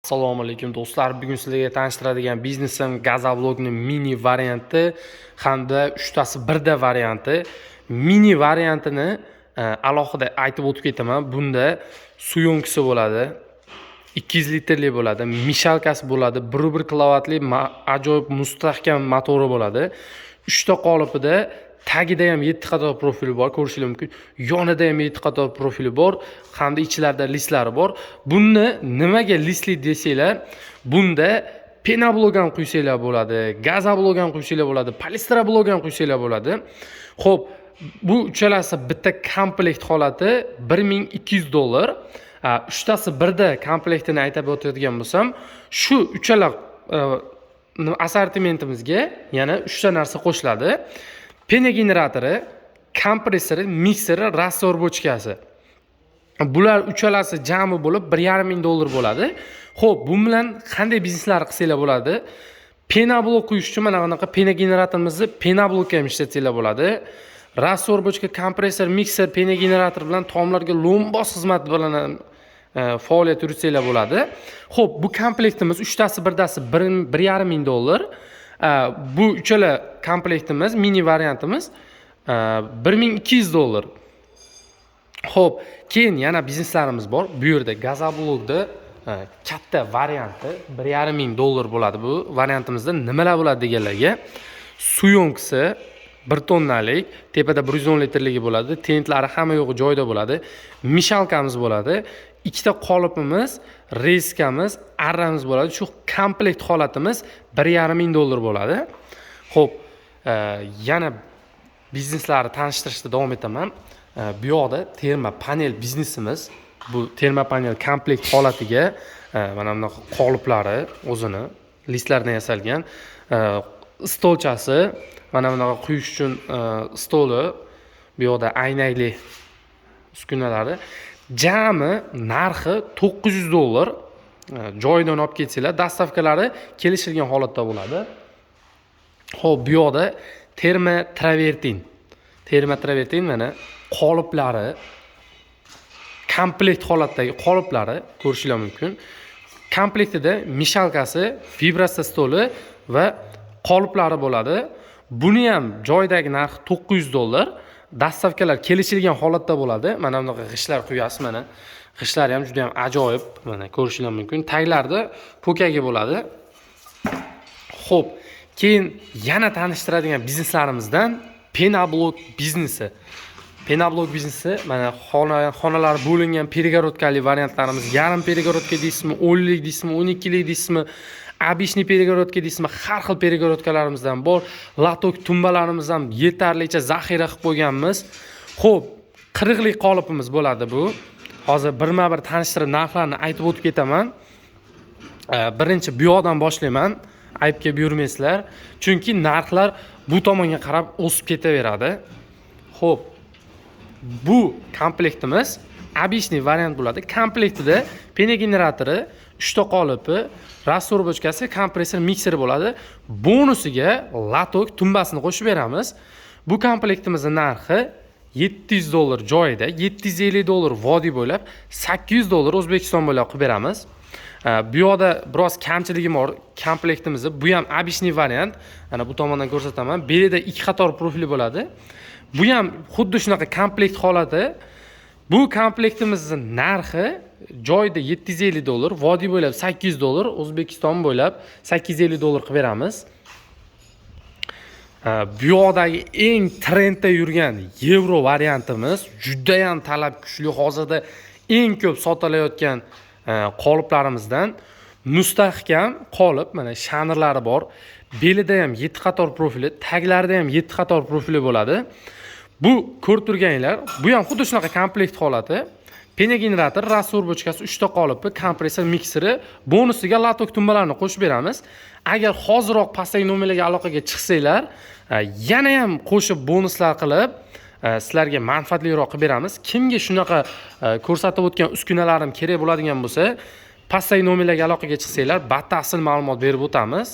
Assalomu alaykum, do'stlar. Bugun sizlarga tanishtiradigan biznesim gazoblokni mini varianti hamda uchtasi birda varianti. Mini variantini alohida aytib o'tib ketaman. Bunda suv ёмкость i bo'ladi, 200 litrli bo'ladi, мешалка si bo'ladi, 1,1 kilovatli ajoyib mustahkam motori bo'ladi. Uchta qolipida, tagida ham yetti qator profili bor, ko'rishingiz mumkin. Yonida ham yetti qator profili bor hamda ichlarida listlari bor. Buni nimaga listli desanglar, bunda пеноблок ham quysanglar bo'ladi, gazoblok ham quysanglar bo'ladi, полистроблок ham quysanglar bo'ladi. Xo'p, bu uchalasi bitta komplekt holati 1200 dollar. Uchtasi birda komplektini aytib o'tadigan bo'lsam, shu uchala assortimentimizga yana uchta narsa qo'shiladi: пеногенератор i, kompressori, mikseri, раствор bochkasi. Bular uchalasi jami bo'lib 1500 dollar bo'ladi. Xo'p, bu bilan qanday bizneslar qilsanglar bo'ladi? Пеноблок quyish uchun mana bunaqa пеногенератор imizni пеноблок ka ham ishlatsanglar bo'ladi. Раствор bochka, kompressor, mikser, пеногенератор bilan tomlarga lo'mboz xizmat bilan faoliyat yurutsanglar bo'ladi. Xo'p, bu komplektimiz uchtasi birdasi 1500 dollar. Bu uchala komplektimiz, mini variantimiz 1200 dollar. Xo'p, keyin yana bizneslarimiz bor. Bu yerda gazoblokda katta varianti 1500 dollar bo'ladi. Bu variantimizda nimalar bo'ladi deganlarga, suv ёмкость i 1 tonnalik, tepada 110 litrligi bo'ladi, tentlari hamma yo'g'i joyida bo'ladi, мешалка miz bo'ladi, ikkita qolipimiz, rezkamiz, arramiz bo'ladi. Shu komplekt holatimiz 1500 dollar bo'ladi. Xo'p, yana bizneslarni tanishtirishda davom etaman. Bu yoqda termo panel biznesimiz. Bu termopanel komplekt holatiga mana bunaqa qoliplari, o'zini listlardan yasalgan stolchasi, mana bunaqa quyish uchun stoli, bu yoqda aynakli uskunalari, jami narxi 900 dollar. Joyidan olib ketsanglar, доставка lari kelishilgan holatda bo'ladi. Ho'p, bu yoqda termo travertin, termo travertin, mana qoliplari, komplekt holatdagi qoliplari ko'rishinglar mumkin. Komplektida мешалка si, виброста stoli va qoliplari bo'ladi. Buni ham joyidagi narxi 900 dollar, доставка lar kelishilgan holatda bo'ladi. Mana bunaqa g'ishtlar quyasiz, mana g'ishtlari ham juda ham ajoyib, mana ko'rishinglar mumkin. Taglarida po'kagi bo'ladi. Ho'p, keyin yana tanishtiradigan bizneslarimizdan пеноблок biznesi. Пеноблок biznesi, mana xonalar bo'lingan перегородка li variantlarimiz, yarim перегородка deysizmi, 10lik deysizmi, 12lik deysizmi, обычный перегородка deysizmi, har xil перегородка larimizdan bor. Лоток tumbalarimiz ham yetarlicha zaxira qilib qo'yganmiz. Ho'p, 40lik qolipimiz bo'ladi bu. Hozir birma bir tanishtirib, narxlarni aytib o'tib ketaman. Birinchi bu yoqdan boshlayman, aybga buyurmaysizlar, chunki narxlar bu tomonga qarab o'sib ketaveradi. Ho'p, bu komplektimiz обычный variant bo'ladi. Komplektida пеногенератор i, uchta qolipi, раствор bochkasi, kompressor, mikseri bo'ladi. Bonusiga лоток tumbasini qo'shib beramiz. Bu komplektimizni narxi 700 dollar joyida, 750 dollar vodiy bo'ylab, 800 dollar O'zbekiston bo'ylab qilib beramiz. Bu yoqda biroz kamchiligi bor komplektimizni. Bu ham обычный variant, mana bu tomondan ko'rsataman. Belida ikki qator profili bo'ladi. Bu ham xuddi shunaqa komplekt holati. Bu komplektimizni narxi joyida 750 dollar, vodiy bo'ylab 800 dollar, O'zbekiston bo'ylab 850 dollar qilib beramiz. Bu yoqdagi eng trendda yurgan yevro variantimiz, judayam talab kuchli, hozirda eng ko'p sotilayotgan qoliplarimizdan. Mustahkam qolip, mana shanirlari bor, belida ham yetti qator profili, taglarida ham yetti qator profili bo'ladi. Bu ko'rib turganinglar, bu ham xuddi shunaqa komplekt holati: пеногенератор, раствор bochkasi, uchta qolipi, kompressor, mikseri, bonusiga лоток tumbalarni qo'shib beramiz. Agar hoziroq pastdagi nomerlarga aloqaga chiqsanglar, yana ham qo'shib bonuslar qilib, sizlarga manfaatliroq qilib beramiz. Kimga shunaqa ko'rsatib o'tgan uskunalarim kerak bo'ladigan bo'lsa, pastdagi nomerlarga aloqaga chiqsanglar, batafsil ma'lumot berib o'tamiz.